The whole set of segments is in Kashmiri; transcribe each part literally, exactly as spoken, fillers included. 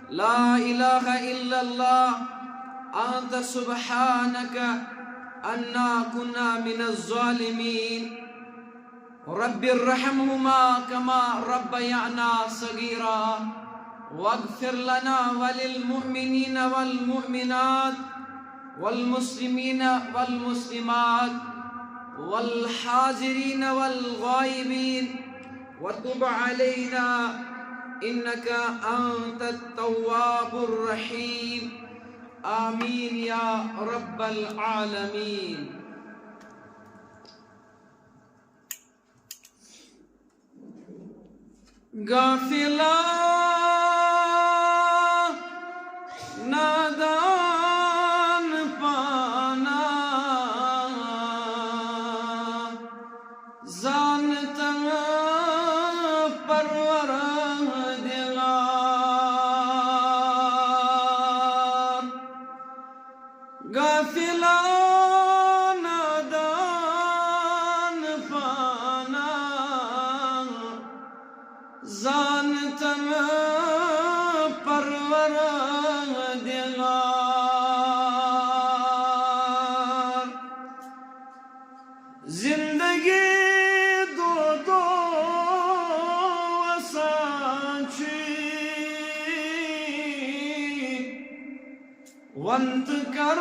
لا إله إلا الله، أنت سبحانك أنا كنا من الظالمين. رب ارحمهما كما ربيانا صغيرا، واغفر لنا وللمؤمنين والمؤمنات والمسلمين والمسلمات والحاضرين والغائبين، وتب علينا إنك أنت التواب الرحيم. آمين يا رب العالمين. غافلا، نادان پانا، زانتن پروردگار۔ غافلا، نادان پانا، زانتن پروردگار۔ زندگی دو دو وسان چھی، ونت کر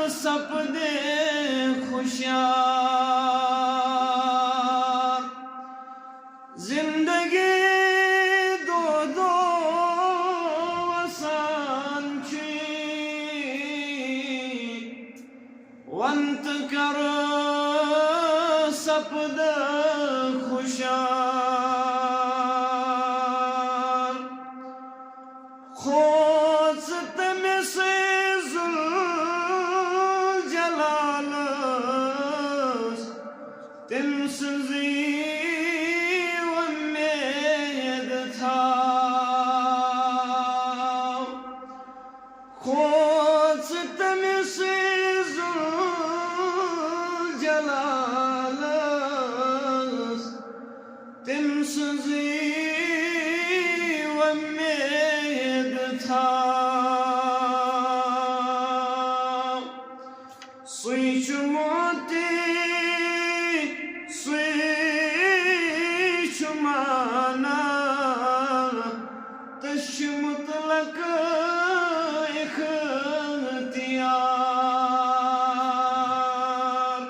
سپدے خوشیار۔ زندگی دو دو وسان چھی، ونت کر سپد خوشیار۔ کھوژ تٔمِس ذوالجلالس، تٔمۍ سٕنٛزٕے وۄمید تھاو۔ کھوژ تٔمِس ذوالجلالس، تٔمۍ سٕنٛزٕے وۄمید تھاو۔ سُے چھُ معطی، سُے چھُ مانا، تٔمِس چھُ مطلق اختیار۔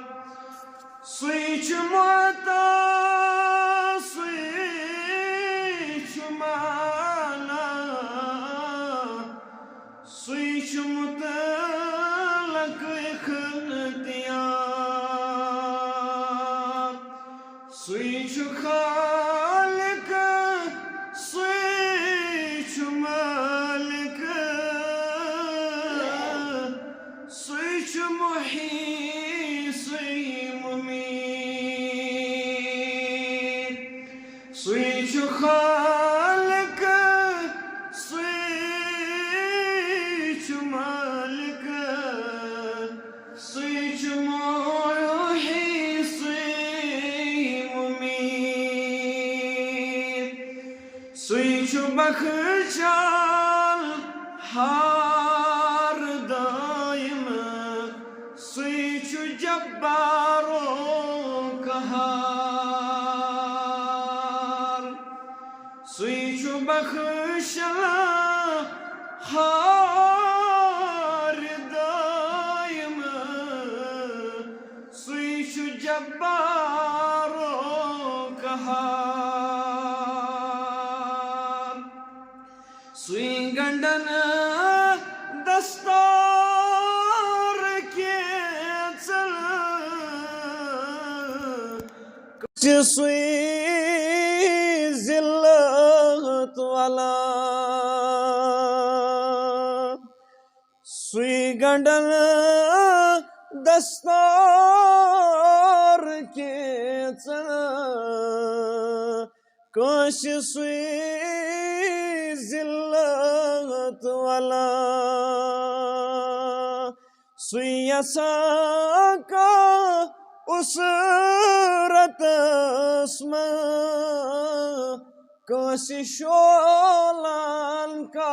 سُے چھُ معطی، سُے چھُ مانا، سُے چھُ مطلق اختیار۔ سُے چھُ خالق، سُے چھُ مالک، سُے چھُ محیی، سُے مُمیٖت۔ سُے چھُ خالق، سُے چھُ مالک، سُے چھُ محیی، سُے مُمیٖت۔ سُے چھُ بخشن ہار دٲیم، سُے چھُ جبار و قہار۔ سُے چھُ بخشن ہار دٲیم، سُے چھُ جبار و قہار۔ سُے گنڈن دستار کینٛژن، چھُ سُے ذلت والا۔ سُے گنڈن دستار کینٛژن، کٲنٛسہِ سُے ذلت والا۔ سُے یژھان کانٛہہ اُسرتس منٛز، کٲنٛسہِ شولان کانٛہہ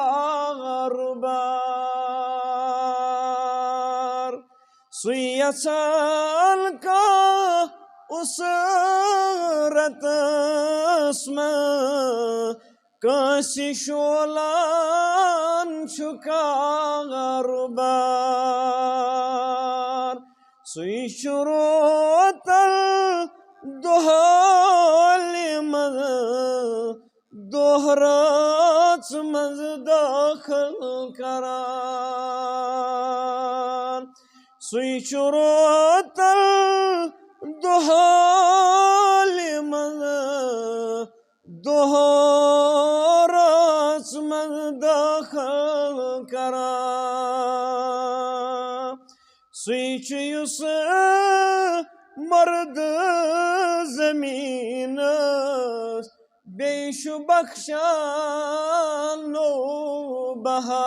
سُے یژھان کانٛہہ اُسرتس منٛز، کٲنٛسہِ شولان چھُ کارُبار۔ سُے چھُ روتل دۄہلہِ منٛز، دۄہ رٲژ منٛز دٲخل کران۔ سُے چھُ روتل دۄہلہِ منٛز، دۄہ رٲژ منٛز دٲخل کران۔ سُے چھُ یُس مرد زمینس بیٚیہِ چھُ بخشان نوٚو بہار۔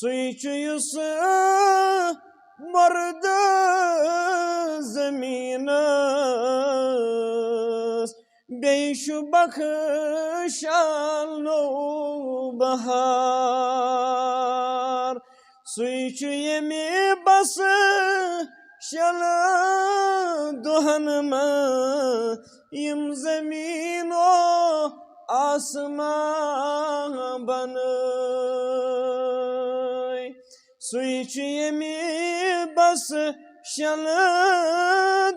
سُے چھُ یُس مرد زمینس بیٚیہِ چھُ بخشان نوٚو بہار۔ سُے چھُ ییٚمہِ بس شٮ۪ن دۄہن منٛز یِم زمین و آسمان بنٲے۔ سُے چھُ ییٚمہِ بس شٮ۪ن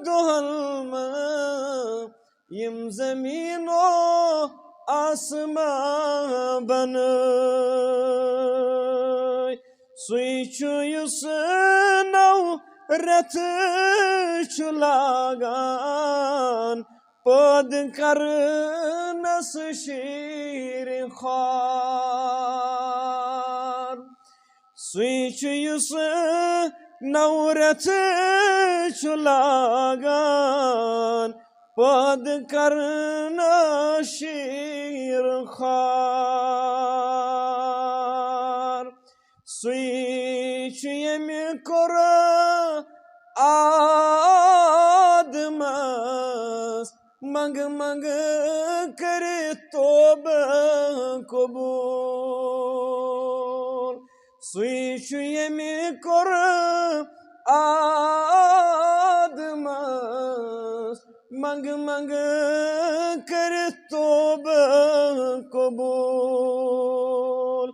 دۄہن منٛز یِم زمین و آسمان بنٲے۔ سُے چھُ یُس نو رٮ۪تھ چھُ لاگان پٲدٕ کرنس شیٖرِن خوار۔ سُے چھُ یُس نو رٮ۪تھ چھُ لاگان پٲدٕ کرنس شیٖرِن خوار۔ سُے چھُ ییٚمہِ کوٚر آدمس منٛگہٕ منٛگہٕ کٔرِتھ توبہٕ قبوٗل۔ سُے چھُ ییٚمہِ کوٚر آدمس منٛگہٕ منٛگہٕ کٔرِتھ توبہٕ قبوٗل۔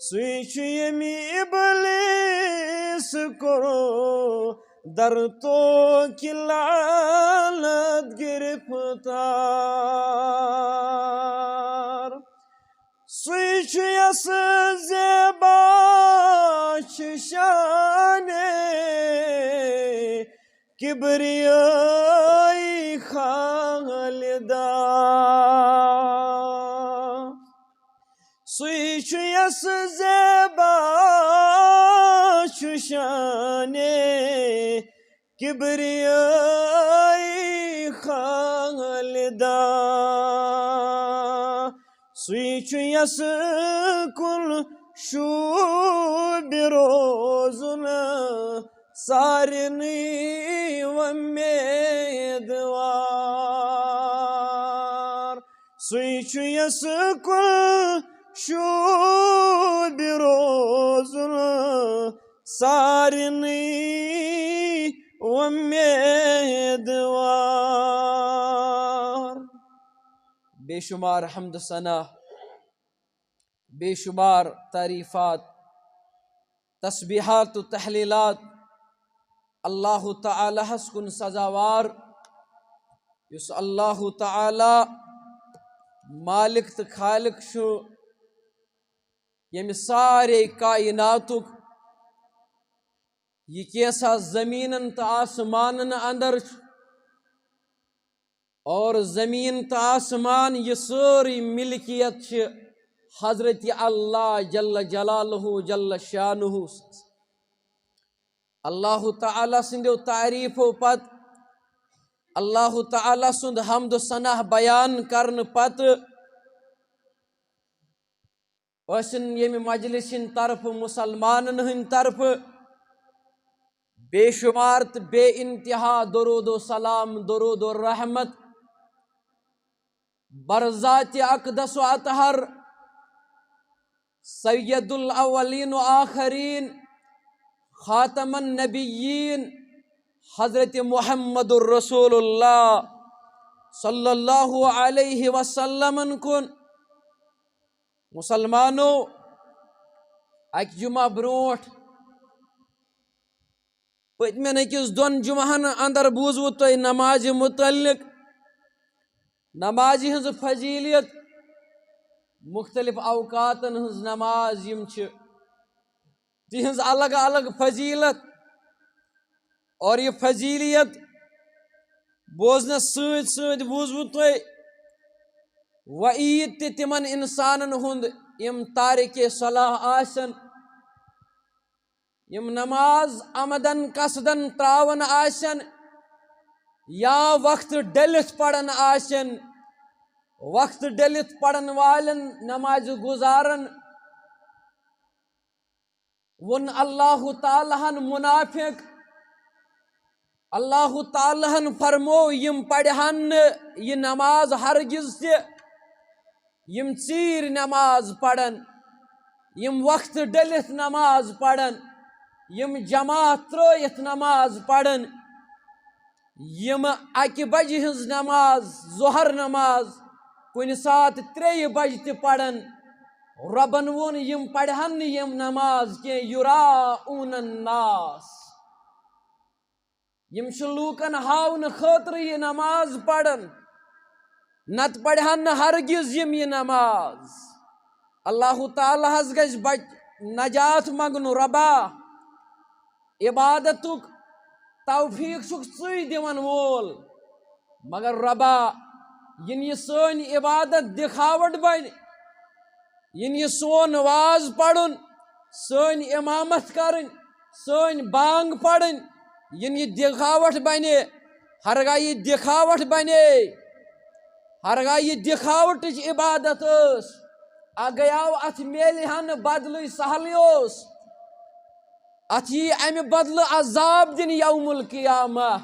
سُے چھُ ییٚمہِ ابلیس کوٚر در توکہِ لعنت گرفتار۔ سُے چھُ یَس زیبا چھُ شانِ کبریٲیی خالدا۔ سُے چھُ یَس زیبا چھُ شانِ کبریٲیی خالدا۔ سُے چھُ یَس کُن شوٗبہِ روزُن سارنٕے وۄمیدوار۔ سُے چھُ یَس کُن شوٗبہِ روزُن سارنٕے وۄمیدوار۔ بے شمار حمد و ثنا، بے شمار تعریفات، تسبیحات و تحلیلات اللہ تعالیٰ ہس کُن سزاوار، یُس اللہ تعالیٰ مالک تہٕ خالق چھُ، ییٚمہِ سارے کائناتُک یہِ کینٛژھا زمیٖنن تہٕ آسمانن اندر چھُ، اور زمیٖن تہٕ آسمان یہِ سٲرٕے ملکیت چھِ حضرت اللہ جل جلالہ جل شانہ سٕنٛز۔ اللہ تعالیٰ سٕنٛدیو تعریٖفو پتہٕ، اللہ تعالیٰ سُنٛد حمد و ثنا بیان کرنہٕ پتہٕ، ٲسِن ییٚمہِ مجلس ہٕنٛدِ طرفہٕ، مُسلمانن ہٕنٛدِ طرفہٕ بے شمار تہٕ بے انتہا درود و سلام، درود و رحمت بر ذات اقدس و اطہر، سید الاولین و آخرین، خاتم النبیین حضرت محمد رسول اللہ صلی اللہ علیہ وسلمن کُن۔ مسلمانو، اکہِ جمعہ برونٹھ پٔتمٮ۪ن أکِس دۄن جمعہن اندر بوٗزوٕ تۄہہِ نمازِ متعلق، نمازِ ہٕنٛز فضیلت، مختلف اوقاتن ہٕنٛز نماز یِم چھِ، تِہنٛز الگ الگ فضیلت۔ اور یہِ فضیلت بوزنس سۭتۍ سۭتۍ بوٗزوٕ تۄہہِ وعید تہِ تِمن انسانن ہُنٛد، یِم تارکِ صلاح آسن، یِم نماز عمدن قصدن تراوان آسن، یا وقت ڈٔلِتھ پران آسن۔ وقت ڈٔلِتھ پرن والٮ۪ن نمازِ گزارن ووٚن اللہ تعالیٰ ہن منافق، اللہ تعالیٰ ہن فرمو، یِم پرِہن نہٕ یہِ نماز ہرگز تہِ، یِم ژیٖرۍ نماز پرن، یِم وقت ڈٔلِتھ نماز پرن، یِم جماعت ترٲیِتھ نماز پرن، یِم اکہِ بجہِ ہٕنٛز نماز، ظہر نماز، کُنہِ ساتہٕ ترٛیٚیہِ بجہِ تہِ پرن، رۄبن ووٚن، یِم پرِہن نہٕ یِم نماز کینٛہہ، یراءون الناس۔ یِم چھِ لوٗکن ہاونہٕ خٲطرٕ یہِ نماز پران، نتہٕ پرِہن نہٕ ہرگز یِم یہِ نماز۔ اللہ تعالیٰ ہس گژھِ بچ-، نجات منگُن، رۄبا، عبادتُک توفیق چھُکھ ژٕے دِوان وول، مگر رۄبا، یِنہٕ یہِ سٲنۍ عبادت دِکھاوٹ بنہِ، یِنہٕ یہِ سون واز پرُن، سٲنۍ امامت کرٕنۍ، سٲنۍ بانگ پرٕنۍ، یِنہٕ یہِ دِکھاوٹ بنے، ہرگاہ یہِ دِکھاوٹ بنے، ہرگاہ یہِ دِکھاوٹٕچ عبادت ٲس، اَ گٔیاو، اَتھ میلہِ ہا نہٕ بدلٕے، سہلٕے اوس۔ اَتھ یی اَمہِ بدلہٕ عذاب دِنہٕ یوم القیامہ۔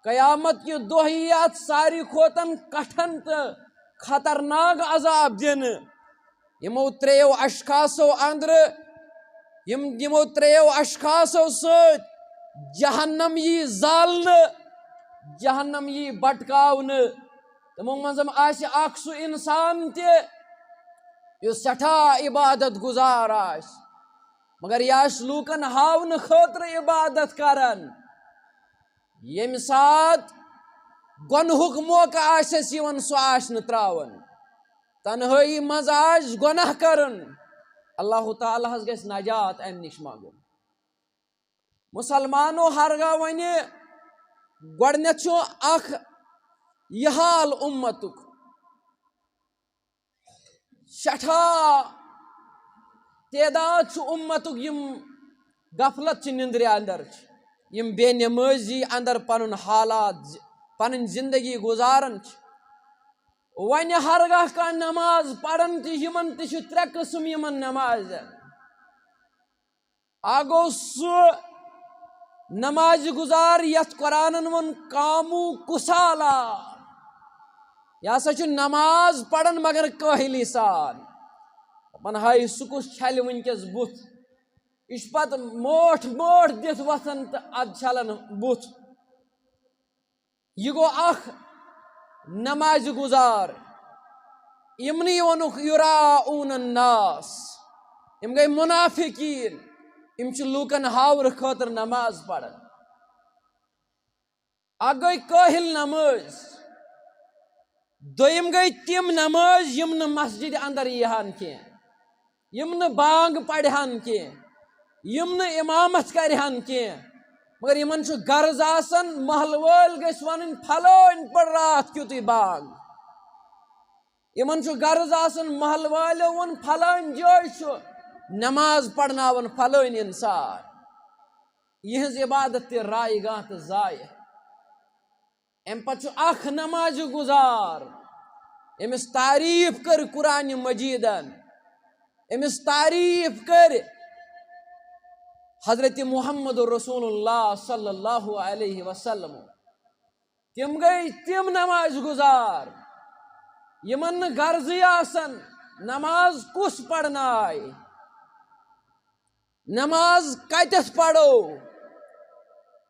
قیامت کہِ دۄہ یی اَتھ ساروی کھۄتن کٹھن تہٕ خطرناک عذاب دِنہٕ۔ یِمو ترٛیٚیو اشخاصو اندرٕ، یِم، یِمو ترٛیٚیو اشخاصو سۭتۍ جہنم یی زالنہٕ، جہنم یی بٹکاونہٕ۔ تِمو منٛز آسہِ اکھ سُہ انسان تہِ یُس سٮ۪ٹھاہ عبادت گزار آسہِ، مگر یہِ آسہِ لوٗکن ہاونہٕ خٲطرٕ عبادت کران۔ ییٚمہِ ساتہٕ گۄنہُک موقعہٕ آسٮ۪س یِوان، سُہ آسہِ نہٕ ترٛاوان۔ تنہٲیی منٛز آسہِ گۄناہ کران، اللہ تعالیٰ ہس گژھِ نجات امہِ نِش منٛگُن۔ مسلمانو، ہرگاہ وۄنۍ گۄڈٕنٮ۪تھ چھُ اکھ یہِ حال اُمتُک، سٮ۪ٹھاہ تعداد چھُ اُمتُک، یِم غفلت چھِ، نِندرِ اندر چھِ، یِم بے نمٲزی اندر پنُن حالات، پنٕنۍ زندگی گُزاران چھِ۔ وۄنۍ ہرگاہ کانٛہہ نماز پران تہِ، یِمن تہِ چھِ ترٛےٚ قٕسم یِمن نمازن۔ اکھ گوٚو سُہ نماز گزار یتھ قرآنن ووٚن قاموا کسالی، یہِ ہسا چھُ نماز پران مگر کٲہلی سان۔ دپان، ہاے، سُہ کُس چھلہِ وٕنکیٚس بُتھ؟ یہِ چھُ پتہٕ موٹھ موٹھ دِتھ وۄتھان تہٕ ادٕ چھلان بُتھ۔ یہِ گوٚو اکھ نماز گزار، یِمنٕے ووٚنُکھ یراءون الناس، یِم گٔے منافقین، یِم چھِ لوٗکن ہاورٕ خٲطرٕ نماز پران۔ اکھ گٔے کٲہِل نمٲز، دوٚیِم گٔے تِم نمٲز یِم نہٕ مسجد اندر ییٖہَن کینٛہہ، یِم نہٕ بانگ پرِہَن کینٛہہ، یِم نہٕ امامت کرِہَن کینٛہہ، مگر یِمن چھُ غرض آسان، محلہٕ وٲلۍ گٔژھۍ وَنٕنۍ، پھلٲنۍ پٔر راتھ کیُتُے بانگ۔ یِمن چھُ غرض آسان، محلہٕ والیو ووٚن، پھلٲنۍ جایہِ چھُ نماز پرناوان پھلٲنۍ انسان۔ یِہٕنٛز عبادت تہِ رایگاں تہٕ ضایع۔ امہِ پتہٕ چھُ اکھ نماز گزار، أمِس تعریف کٔر قرآن مجیدن، أمِس تعریف کٔر حضرت محمد رسول اللہ صلی اللہ علیہ وسلم۔ تِم گٔے تِم نماز گزار یِمن نہٕ غرضٕے آسان نماز کُس پرنایہِ۔ نماز کتٮ۪تھ پرو،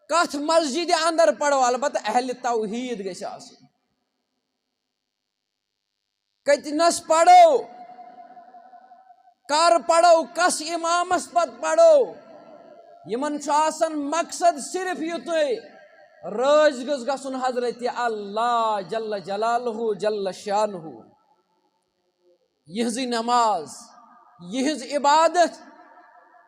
کتھ مسجد اندر پرو؟ البتہ اہل توحید گژھِ آسُن۔ کتنس پرو، کر پرو، کس امامس پتہٕ پرو؟ یِمن چھُ آسان مقصد صرف یُتُے، رٲضۍ گوٚژھ گژھُن حضرت اللہ جل جلالہ جل شانہ۔ یِہنٛزٕے نماز، یِہنٛز عبادت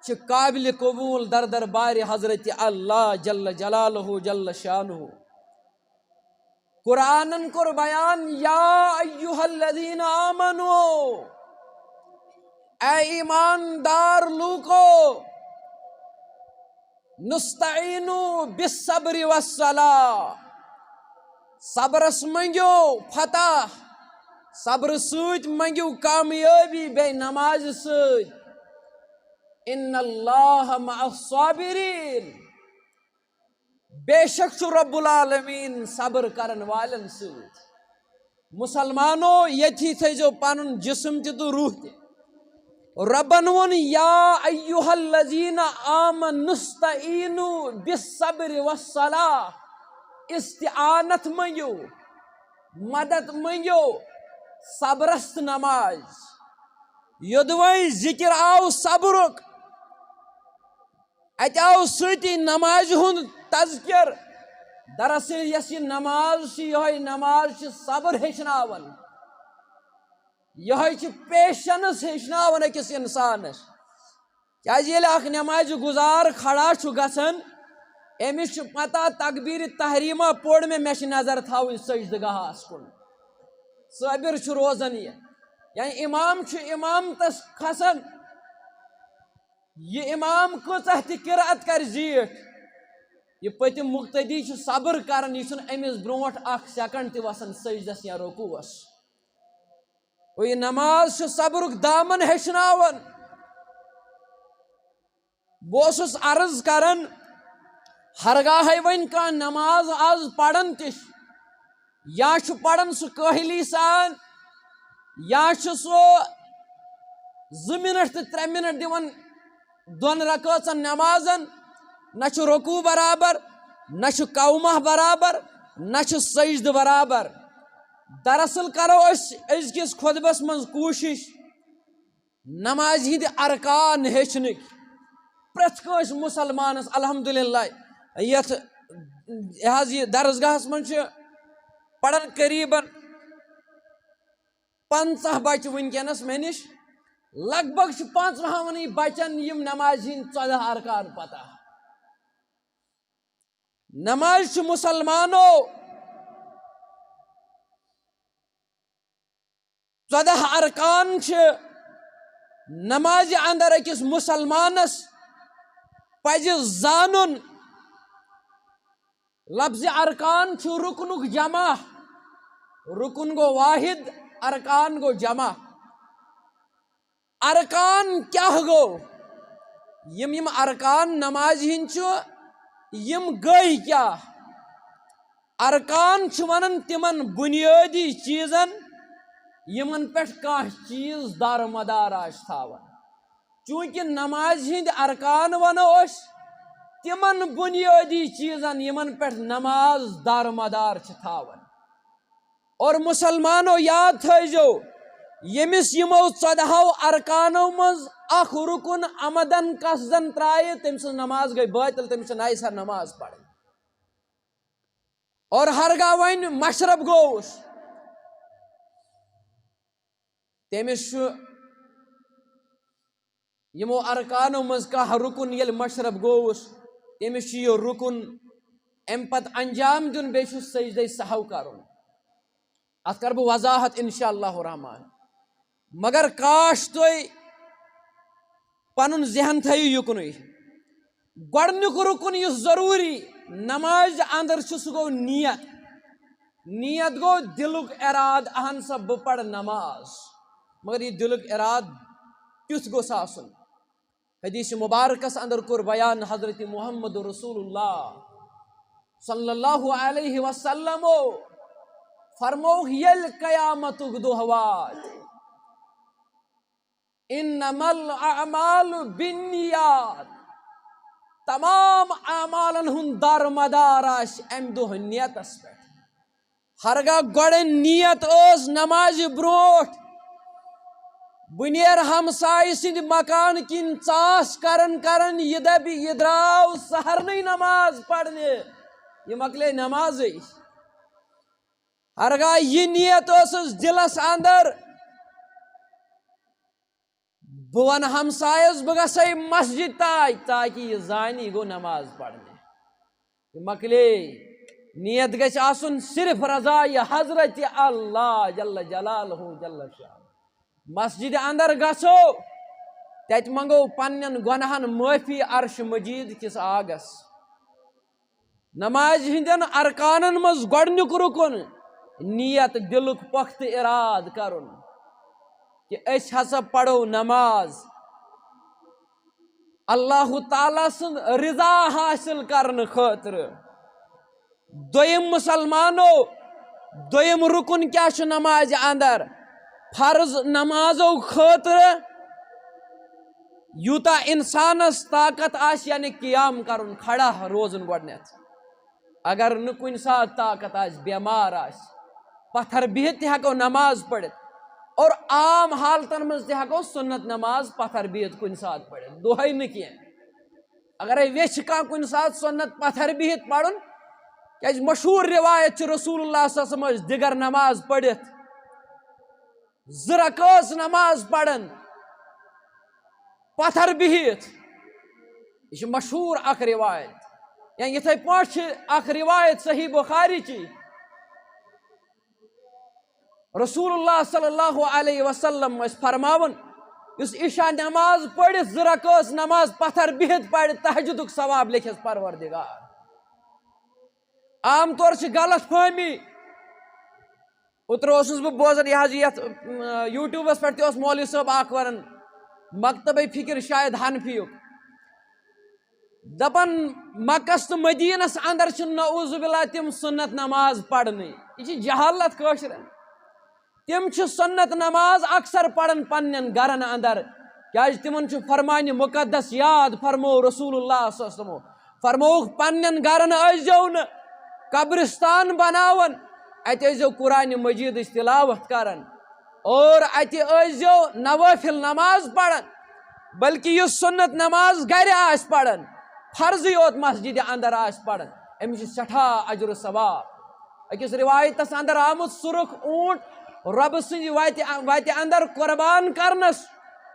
چھِ قابل قبول در دربارِ حضرت اللہ جل جلالہ جل شانہ۔ قرآنن کوٚر بیان، یا ایھا الذین آمنو، اے ایماندار لوکو، نستعینو بالصبر والصلاۃ، صبرس منٛگیو فتح، صبرٕ سۭتۍ منٛگیو کامیٲبی، بیٚیہِ نمازِ سۭتۍ۔ ان اللہ مع الصابرین، بے شک چھُ رب العالمین صبر کرن والٮ۪ن سۭتۍ۔ مسلمانو، ییٚتھی تھٲیزیو پنُن جسم تہِ تہٕ روح تہِ۔ رۄبن ووٚن، یا ایھا الذین آمنوا استعینوا بالصبر والصلاۃ، استعانت منٛگِو، مدد منٛگِو صبرس تہٕ نماز۔ یوٚدوے ذکر آو صبرُک، اتہِ آو سۭتی نمازِ ہُنٛد تذکر۔ دراصل یۄس یہِ نماز چھِ، یِہوٚے نماز چھِ صبر ہیٚچھناوان، یِہوٚے چھِ پیشنس ہیٚچھناوان أکِس انسانس۔ کیازِ ییٚلہِ اکھ نمازِ گزار کھڑا چھُ گژھان، أمِس چھُ پتہ تکبیر تحریمہ پوٚر مےٚ، مےٚ چھِ نظر تھاوٕنۍ سجدٕ گاہس کُن۔ صٲبر چھُ روزان یہِ، یعنی امام چھُ امامتس کھسان، یہِ امام کۭژاہ تہِ قرات کرِ زیٖٹھ، یہِ پٔتِم مقتدی چھُ صبر کران، یہِ چھُنہٕ أمِس برونٛٹھ اکھ سیکنڈ تہِ وسان سجدس یا رکوعس۔ گوٚو، یہِ نماز چھِ صبرُک دامن ہیٚچھناوان۔ بہٕ اوسُس عرض کران، ہرگاہے وۄنۍ کانٛہہ نماز از پران تہِ چھُ، یا چھُ پران سُہ کٲہلی سان، یا چھُ سُہ زٕ منٹ تہٕ ترٛےٚ منٹ دِوان دۄن رکٲژن نمازن، نہ چھُ رکوع برابر، نہ چھُ قومہ برابر، نہ چھُ سجدٕ برابر۔ دراصل کرو أسۍ أزکِس خطبس منٛز کوٗشش نمازِ ہٕنٛدۍ ارکان ہیٚچھنٕکۍ۔ پرٛٮ۪تھ کٲنٛسہِ مسلمانس، الحمدللہ، یتھ، یہِ حظ یہِ درسگاہس منٛز چھِ پران قریباً پنٛژاہ بچہِ وٕنکیٚنس مےٚ نِش۔ لگ بگ چھِ پانٛژوٕہنٕے بچن یِم نمازِ ہٕنٛدۍ ژۄداہ ارکان پتہ۔ نماز چھِ مسلمانو ژۄداہ ارکان چھِ۔ نمازِ اندر أکِس مسلمانس پزِ زانُن، لفظِ ارکان چھُ رُکنُک جمع۔ رُکُن گوٚو واحد، ارکان گوٚو جمع۔ ارکان کیٛاہ گوٚو؟ یِم یِم ارکان نمازِ ہٕنٛدۍ چھِ، یِم گٔے کیٛاہ؟ ارکان چھِ ونان تِمن بنیٲدی چیٖزن، یِمن پٮ۪ٹھ کانٛہہ چیٖز دارمدار آسہِ تھاوان۔ چوٗنٛکہِ نمازِ ہٕنٛدۍ ارکان ونو أسۍ تِمن بنیٲدی چیٖزن، یِمن پٮ۪ٹھ نماز دارمدار چھِ تھاوان۔ اور مسلمانو، یاد تھٲیزیو، ییٚمِس یِمو ژۄدہو ارکانو منٛز اکھ رُکُن عمدن قصدن ترٛایہِ، تٔمۍ سٕنٛز نماز گٔے بٲطل، تٔمِس چھِ نَیہِ سرٕ نماز پرٕنۍ۔ اور ہرگاہ وۄنۍ مشرب گوٚوُس، تٔمِس چھُ یِمو ارکانو منٛز کانٛہہ رُکُن ییٚلہِ مشرب گوٚوُس، تٔمِس چھُ یہِ رُکُن اَمہِ پتہٕ انجام دیُن، بیٚیہِ چھُ سجدے سہو کرُن۔ اتھ کرٕ بہٕ وضاحت انشاء اللہ الرحمن۔ مگر کاش تُہۍ پنُن ذہن تھٲیِو یُکنُے۔ گۄڈٕنیُک رُکُن یُس ضروٗری نمازِ اندر چھُ، سُہ گوٚو نیت۔ نیت گوٚو دِلُک ارادٕ، اہن سا، بہٕ پرٕ نماز۔ مگر یہِ دِلُک ارادٕ کیُتھ گوٚژھ آسُن؟ حدیث مبارکس اندر کوٚر بیان حضرت محمد رسول اللہ صلی اللہ علیہ وسلمو، فرمووُکھ، ییٚلہِ قیامتُک دۄہ واتہِ، انما الاعمال بالنیات۔ تمام اعمالن ہُنٛد دارمدار آسہِ امہِ دۄہ نیتس پٮ۪ٹھ۔ ہرگاہ گۄڈٕ نیت ٲس نمازِ برونٛٹھ، بہٕ نیرٕ ہمسایہِ سٕنٛدِ مکان کِنۍ ژاس کران کران، یہِ دپہِ، یہِ درٛاو سحرنٕے نماز پرنہِ، یہِ مۄکلے نمازٕے۔ ہرگاہ یہِ نیت ٲسٕس دِلس اندر، بہٕ ونہٕ ہمسایس، بہٕ گژھے مسجد تام، تاکہِ یہِ زانہِ یہِ گوٚو نماز پرنہِ۔ یہِ مۄکلے۔ نیت گژھِ آسُن صرف رضایہِ حضرت اللہ جل جلالہ جل شانہ۔ مسجد اندر گژھو، تتہِ منگو پننٮ۪ن گۄناہن معٲفی عرش مجید کِس آگس۔ نمازِ ہٕنٛدٮ۪ن ارکانن منٛز گۄڈنیُک رُکُن، نیت، دِلُک پۄختہٕ اِرادٕ کرُن کہِ أسۍ ہسا پرو نماز اللہ تعالیٰ سٕنٛز رضا حٲصِل کرنہٕ خٲطرٕ۔ دوٚیِم مسلمانو، دوٚیِم رُکُن کیٛاہ چھُ نمازِ اندر؟ فرض نمازو خٲطرٕ یوٗتاہ انسانس طاقت آسہِ، یعنی قیام کرُن، کھڑا روزُن گۄڈنٮ۪تھ۔ اگر نہٕ کُنہِ ساتہٕ طاقت آسہِ، بٮ۪مار آسہِ، پتھر بِہِتھ تہِ ہٮ۪کو نماز پٔرِتھ، اور عام حالتن منٛز تہِ ہٮ۪کو سُنت نماز پتھر بِہِتھ کُنہِ ساتہٕ پٔرِتھ، دۄہے نہٕ کینٛہہ۔ اگرے ویٚژھِ کانٛہہ کُنہِ ساتہٕ سُنت پتھر بِہِتھ پرُن، کیازِ مشہوٗر روایت چھِ، رسول اللہ صلی اللہ علیہ وسلم ٲسۍ دِگر نماز پٔرِتھ، زٕ رکٲژ نماز پران پتھر بِہِتھ۔ یہِ چھِ مشہوٗر اکھ روایت۔ یا یِتھے پٲٹھۍ چھِ اکھ روایت صحیح بخاری چی، رسول اللہ صلی اللہ علیہ وسلم ٲسۍ فرماوان، یُس عشاء نماز پٔرِتھ، زٕ رکٲژ نماز پتھر بِہِتھ پرِ، تہجدُک ثواب لیکھٮ۪س پروردگار۔ عام طور چھِ غلط فہمی۔ اوترٕ اوسُس بہٕ بوزان، یہِ حظ یہِ یتھ، اۭں، YouTubeس پٮ۪ٹھ تہِ اوس مولوی صٲب اکھ ونان، مکتبے فکر شاید حنفیُک۔ دپان، مکس تہٕ مدینس اندر چھِ نعوذ باللہ تِم سُنت نماز پرنٕے۔ یہِ چھِ جہالت کٲشرٮ۪ن۔ تِم چھِ سُنت نماز اکثر پران پننٮ۪ن گرن اندر، کیازِ تِمن چھُ فرمانِ مقدس یاد۔ فرمو رسول اللہ صلی اللہ علیہ وسلمو، فرمووُکھ، پننٮ۪ن گرن ٲسۍزیو نہٕ قبرستان بناوان، اتہِ ٲسۍزیو قرآن مجیدٕچ تلاوت کران اور اتہِ ٲسۍزیو نوافل نماز پران، بلکہ یُس سُنت نماز گرِ آسہِ پران، فرضٕے یوت مسجدِ اندر آسہِ پران، أمِس چھُ سٮ۪ٹھاہ اجر و ثواب۔ أکِس روایتس اندر آمُت، سُرُخ اوٗنٹ رۄبہٕ سٕنٛزِ وتہِ، وتہِ اندر قربان کرنس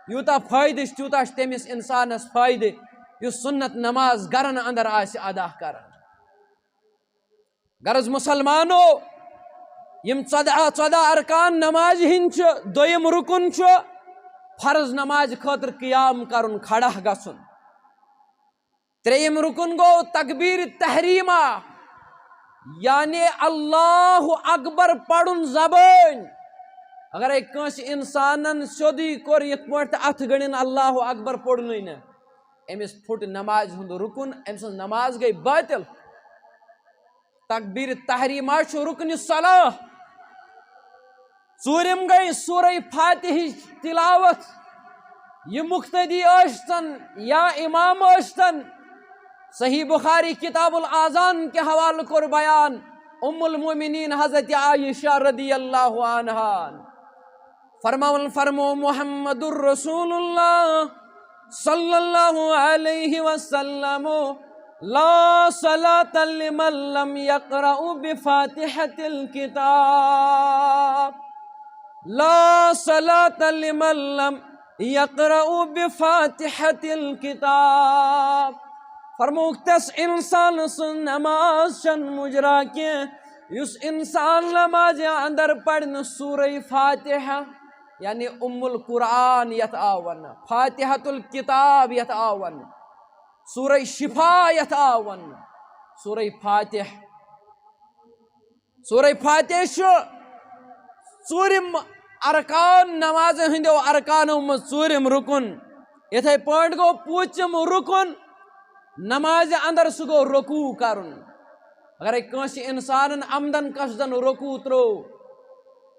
یوٗتاہ فٲیدٕ چھُ، تیوٗتاہ چھُ تٔمِس انسانس فٲیدٕ، یُس سُنت نماز گرن اندر آسہِ ادا کران۔ غرض مسلمانو، یِم ژۄداہ، ژۄداہ ارکان نمازِ ہٕنٛدۍ چھِ، دوٚیِم رُکُن چھُ فرض نمازِ خٲطرٕ قیام کرُن، کھڑا گژھُن۔ ترٛیٚیِم رُکُن گوٚو تکبیٖر تحریٖمہ، یعنی اللہ اکبر پرُن زبٲنۍ۔ اگرے کٲنٛسہِ انسانن سیوٚدُے کوٚر یِتھ پٲٹھۍ تہٕ اتھٕ گٔنٛڈِن اللہ اکبر پوٚرنُے نہٕ، أمِس پھُٹ نمازِ ہُنٛد رُکُن، أمۍ سٕنٛز نماز گٔے باطل۔ تکبیٖر تحریٖمہ چھُ رُکنِ صلاح۔ ژوٗرِم گٔے سورہ فاتحٕچ تلاوت۔ یہِ مقتدی ٲسۍتن یا امام ٲسۍتن، صحیح بخاری کتاب الاذان کہِ حوالہٕ کوٚر بیان ام المؤمنین حضرت عائشہ رضی اللہ عنہا فرماوان، فرمو محمد رسول اللہ صلی اللہ علیہ وسلم، لا صلاة لمن لم يقرأ بفاتحة الكتاب، لا صلاة لمن لم يقرأ بفاتحة الكتاب۔ فرمووُکھ، تس انسان سٕنٛز نماز چھنہٕ مُجرا کینٛہہ، یُس انسان نمازِ اندر پرِ نہٕ سورہ فاتحہ، یعنی ام القرآن یتھ آو وننہٕ، فاتحۃ الکتاب یتھ آو وننہٕ، سورہ شفا یتھ آو وننہٕ، سورہ فاتح۔ سورہ فاتح چھُ ژوٗرِم ارکان، نمازِ ہٕنٛدیو ارکانو منٛز ژوٗرِم رُکُن۔ یِتھے پٲٹھۍ گوٚو پوٗژِم رُکُن نمازِ اندر، سُہ گوٚو رکوع کرُن۔ اگرے کٲنٛسہِ انسانن عمدن قصدن رکوع ترٛوو،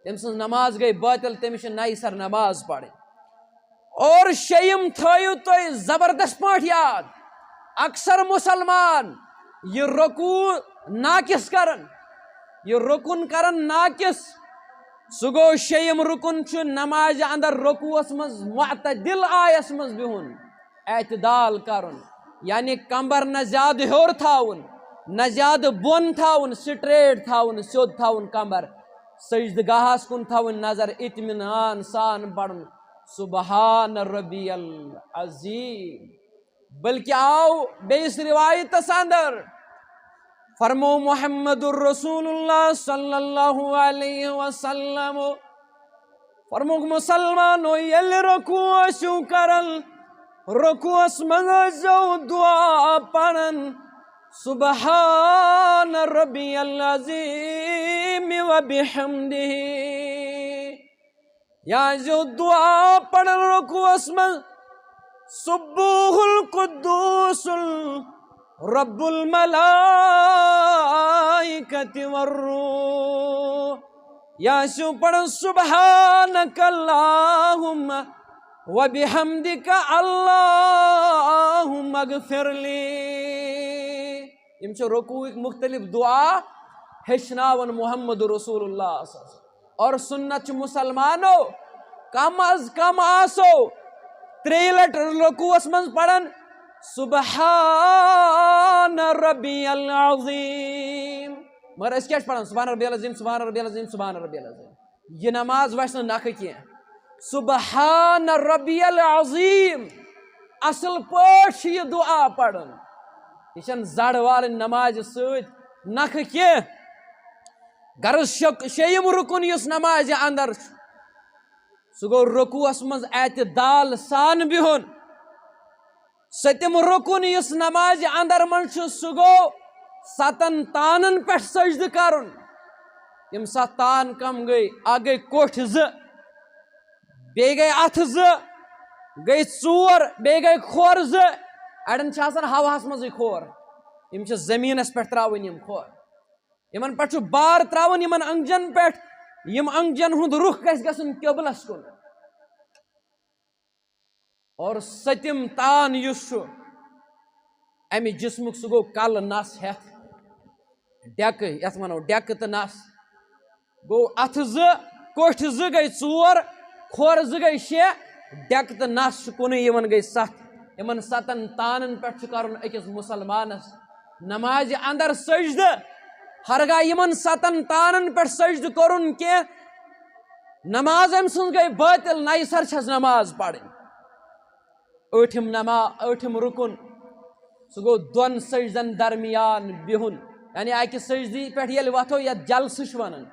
تٔمۍ سٕنٛز نماز گٔے باطل، تٔمِس چھِ نَیہِ سر نماز پرٕنۍ۔ اور شیٚیِم تھٲیِو تُہۍ زبردست پٲٹھۍ یاد، اکثر مسلمان یہِ رکوع ناقص کران، یہِ رکن کران ناقص۔ سُہ گوٚو شیٚیِم رکن چھُ نمازِ اندر رکوعس منٛز معتدل آیس منٛز بِہُن، اعتدال کرُن، یعنی کمبر نہ زیادٕ ہیوٚر تھاوُن، نہ زیادٕ بۄن تھاوُن، straight تھاوُن، سیوٚد تھاوُن کمبر، سجدٕ گاہس کُن تھاوٕنۍ نظر، اطمینان سان پرُن سبحان ربی العظیم۔ بلکہ آو بیٚیِس روایتس اندر، فرمو محمد رسول اللہ صلی اللہ علیہ وسلم، فرموک مسلمانو، ییٚلہِ رکوع ٲسِو کران، رکوعس منٛز ٲسۍزیو دعا پران، سبحان ربی العظیم و بحمدہ۔ یا ٲسۍزیو دعا پران رکوعس منٛز، سبوح القدوس رب الملائکۃ والروح۔ یا ٲسِو پران سبحانک اللہم و بحمدک اللہم اغفر لی۔ یِم چھِ رکوعٕکۍ مختلف دعا ہیٚچھناوان محمد رسول اللہ صلی اللہ علیہ وسلم۔ اور سنت چھِ مسلمانو، کم از کم آسو ترٛیٚیہِ لٹہِ رکوعس منٛز پران سبحان ربی العظیم۔ مگر أسۍ کیٛاہ چھِ پران؟ سبحان ربی العظیم، سبحان ربی العظیم، سبحان ربی العظیم۔ یہِ نماز وَسہِ نہٕ نکھٕ کینٛہہ۔ سبحان ربی العظیم، اصل پٲٹھۍ چھِ یہِ دعا پرُن۔ یہِ چھَنہٕ زڑ والٕنۍ نمازِ سۭتۍ نکھٕ کینٛہہ۔ غرض شک-، شیٚیِم رکن یُس نمازِ اندر چھُ، سُہ گوٚو رکوعس منٛز اعتدال سان بِہُن۔ سٔتِم رکن یُس نمازِ اندر منٛز چھُ، سُہ گوٚو ستن تانن پٮ۪ٹھ سجدٕ کرُن۔ یِم ستھ تان کم گٔے؟ اکھ گٔے کوٹھۍ زٕ، بیٚیہِ گٔے اتھٕ زٕ، گٔے ژور، بیٚیہِ گٔے کھۄر زٕ۔ اڑٮ۪ن چھِ آسان ہوہس منٛزٕے کھۄر، یِم چھِ زٔمیٖنس پٮ۪ٹھ تراوٕنۍ یِم کھۄر۔ یِمن پٮ۪ٹھ چھُ بار تراوُن، یِمن أنٛگجن پٮ۪ٹھ، یِم أنٛگجن ہُنٛد رُخ گژھِ گژھُن قبلس کُن۔ اور سٔتِم تان یُس چھُ، امہِ جسمُک، سُہ گوٚو کلہٕ نس ہٮ۪تھ ڈیکہٕ، یتھ ونو ڈیکہٕ تہٕ نس۔ گوٚو اتھٕ زٕ، کوٹھۍ زٕ گٔے ژور، کھۄر زٕ گٔے شےٚ، ڈیکہٕ تہٕ نس چھُ کُنُے، یِمن گٔے ستھ۔ یِمن ستن تانن پٮ۪ٹھ چھُ کرُن أکِس مسلمانس نمازِ اندر سجدٕ۔ ہرگاہ یِمن ستن تانن پٮ۪ٹھ سجدٕ کوٚرُن کینٛہہ، نماز أمۍ سٕنٛز گٔے بٲطل، نَیہِ سرٕ چھس نماز پرٕنۍ۔ ٲٹھِم نما-، ٲٹھِم رُکُن، سُہ گوٚو دۄن سجدن درمیان بِہُن۔ یعنی اکہِ سجدٕ پٮ۪ٹھ ییٚلہِ وۄتھو، یتھ جلسہٕ چھِ ونان،